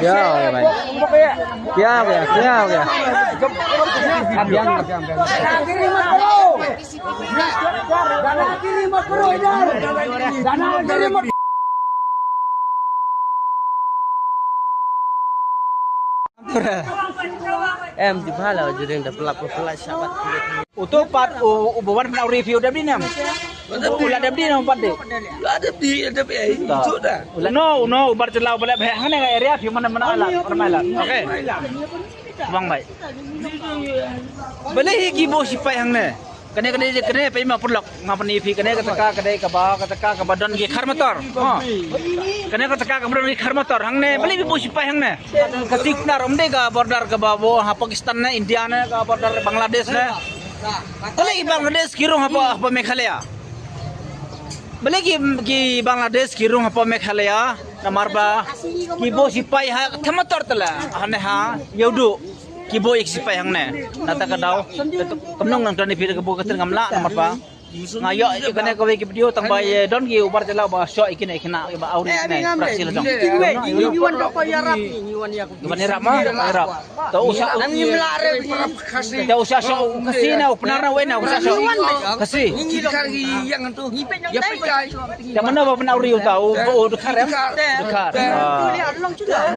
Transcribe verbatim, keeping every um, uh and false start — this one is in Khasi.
क्या हो गया भाई? क्या हो गया? क्या हो गया? Em di bala jering da pelap pelap sabat. Uto pat u u bawan pynawri phi u dep di nam. U la dep di nam pat de. Ada di ada pe ai. Uno uno ubar chelai bala bhe hangne area phi mana mana ala mana ala. Okay. Bang bai. Bale hi ki bo sipai hangne. Kane kane kane pe ma purlok. Nga pyni phi kane ka taka kane kaba ka taka kaba don ki khar motor. Ha. Kane ka taka kaba don ki khar motor hangne bale hi bo sipai hangne. Ka siknar um de ka border kaba bo ha Pakistan ne India ne ka border Bangladesh ne. Bale ki Bangladesh ki rung ha pa ha pa Meghalaya. Bale ki ki Bangladesh ki rung ha pa Meghalaya. Namar ba ki bo sipai ha thamator tala ha ne ha yodu ki bo ik sipai hangne. Nata ka dau kam nong nang tani phi ka bo ka tengam la namar ba nga yo kane ka wei ki video tang ba ye don ki ubar jela ba sho ikine ikina ba auri ikine praksi la dong. Iwan da ko yarap ni iwan ya. Ban irap ma irap. To usa to usa sho kasi na upnar na wei na usa sho kasi. Yang tu. Ya pecah. Yang mana ba pernah uri uta u u dekar ya. Dekar.